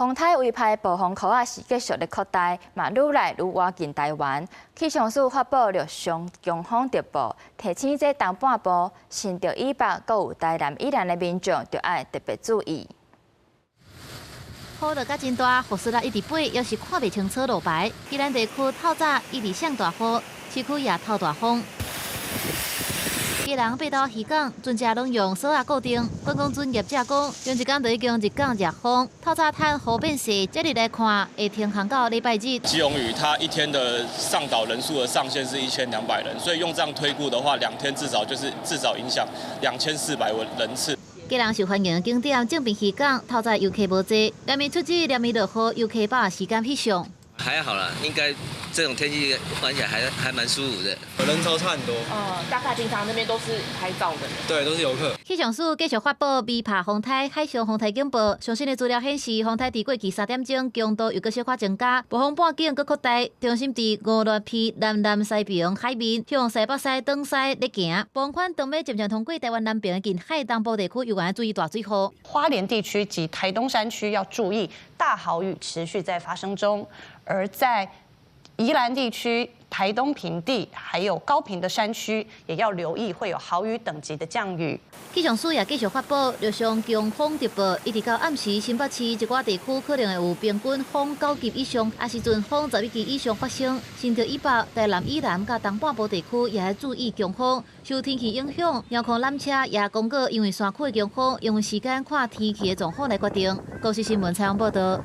風颱威派暴風圈仔是繼續咧擴大，嘛愈來愈倚近台灣。氣象署發布陸上強風特報，提醒這東半部、新竹以北、閣有台南以南的民眾，著愛特別注意。雨落甲真大，雨絲仔一直飛，猶是看袂清楚路牌。宜蘭地區透早一直上大雨，市區也透大風。基隆八斗漁港，船隻攏用索仔固定。觀光船業者講，用一工就已經日港熱風，透早趁雨變細，這日來看會停航到禮拜日。基隆嶼它一天的上島人數的上限是1200人，所以用這樣推估的話，2天至少就是至少影響2400人次。基隆受歡迎景點正濱漁港，透早遊客無濟，連綿出日，連綿落雨，遊客把時間翕相。還好啦，應該這種天氣玩起來還蠻舒服的。人潮差很多。嗯，大概平常那邊都是拍照的。對，都是遊客。氣象署繼續發布微拍風颱、海上風颱警報。上新的資料顯示，風颱佇過去3點鐘強度又閣小可增加，暴風半徑閣擴大，中心佇鵝鑾鼻南南西爿海面，向西北西東西咧行。傍款當欲漸漸通過台灣南邊的近海東部地區，猶原注意大水雨。花蓮地區及台東山區要注意大豪雨持續在發生中，而在宜蘭地區、台東平地還有高屏的山區，也要留意會有豪雨等級的降雨。氣象署也繼續發布陸上強風特報，一直到暗時新北市一寡地區可能會有平均風9級以上，抑是陣風11級以上發生。新竹以北、台南以南佮東半部地區也愛注意強風。受天氣影響，遙控纜車也公告，因為山區的強風，用時間看天氣的狀況來決定。公視新聞採訪報導。